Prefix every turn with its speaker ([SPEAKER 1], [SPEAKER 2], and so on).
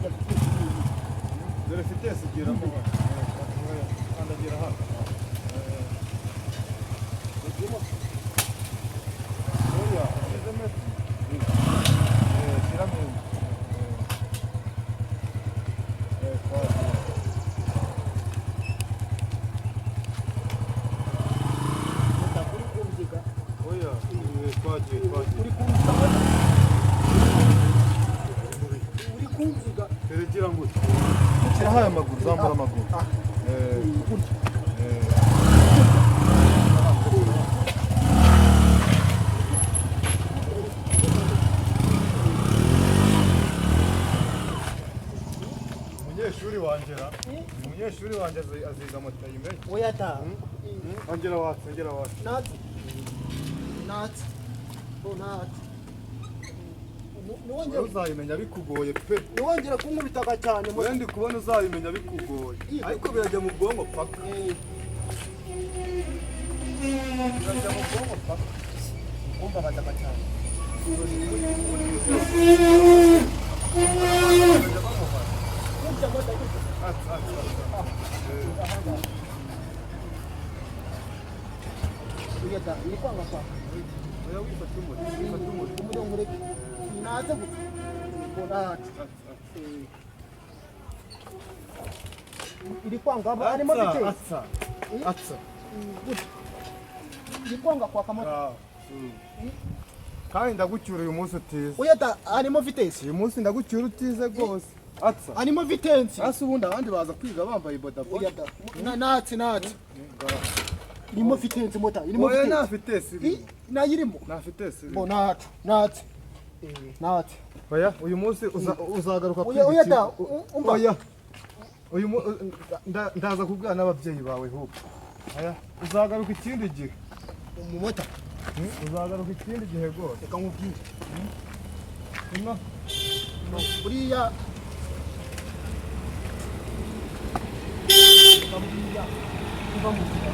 [SPEAKER 1] Harya vitesse ni iyi.
[SPEAKER 2] Dore vitesse igiramo hano. Kandagira hano. Oya, ushyizemo ebyiri. Shyiramo imwe. Twagiye.
[SPEAKER 1] Mota, uri kumbyiga.
[SPEAKER 2] Oya, twagiye, twagiye.
[SPEAKER 1] Uri kumbyiga, mota. Uri kumbyiga.
[SPEAKER 2] Teregira ngo shyiraho aya maguru, zambura amaguru.
[SPEAKER 1] Ah, gutya.
[SPEAKER 2] Umunyeshuri wangera, umunyeshuri wanjye aziga moto ayimenye.
[SPEAKER 1] Oya da.
[SPEAKER 2] Ongera watse, ongera watse.
[SPEAKER 1] Natse. Natse. Oh, natse.
[SPEAKER 2] Wowe uzayimenya bikugoye pe.
[SPEAKER 1] Niwongera kunkubitaga cyane.
[SPEAKER 2] Wowe ndi kubona uzayimenya bikugoye, ariko birajya mu bwonko paka. Birajya mu bwonko paka.
[SPEAKER 1] Kumbabazaga cyane.
[SPEAKER 2] Birajya bamuhana.
[SPEAKER 1] Gutya, mota, gutya.
[SPEAKER 2] Atsa, atsa, atsa.
[SPEAKER 1] Oya da, iri kwanga kwaka.
[SPEAKER 2] Oya, wifata umuriro, wifata umuriro.
[SPEAKER 1] Umuriro ngureke. Natse gutya. Oh, natse.
[SPEAKER 2] Atsa, atsa.
[SPEAKER 1] Iri kwanga harimo
[SPEAKER 2] Atsa,
[SPEAKER 1] vitesse.
[SPEAKER 2] atsa, atsa.
[SPEAKER 1] Gutya. Iri kwanga kwaka, mota.
[SPEAKER 2] Bravo. Kandi ndagucyura uyu munsi utize.
[SPEAKER 1] Oya da, harimo vitesse.
[SPEAKER 2] Uyu munsi ndagucyura utize rwose. Atsa.
[SPEAKER 1] Harimo vitesse.
[SPEAKER 2] Hasi ubundi abandi baza kwiga bambaye bodaboda.
[SPEAKER 1] Oya da. Natse, natse. Irimo vitesse, mota. Irimo
[SPEAKER 2] Oya, nta
[SPEAKER 1] vitesse.
[SPEAKER 2] vitesse irimo.
[SPEAKER 1] Nayo irimo.
[SPEAKER 2] Nta vitesse irimo.
[SPEAKER 1] Bo natse, natse. Natse.
[SPEAKER 2] Oya, uyu munsi uzagaruka
[SPEAKER 1] Oya,
[SPEAKER 2] kwiga
[SPEAKER 1] oya da, umva.
[SPEAKER 2] Oya. Uyu ndaza kubwira n'ababyeyi bawe ahubwo. Oya, uzagaruka ikindi gihe.
[SPEAKER 1] Umumota.
[SPEAKER 2] Uzagaruka ikindi gihe rwose.
[SPEAKER 1] Reka nkubwire.
[SPEAKER 2] Ino.
[SPEAKER 1] No, buriya reka buriya uva mu nzira.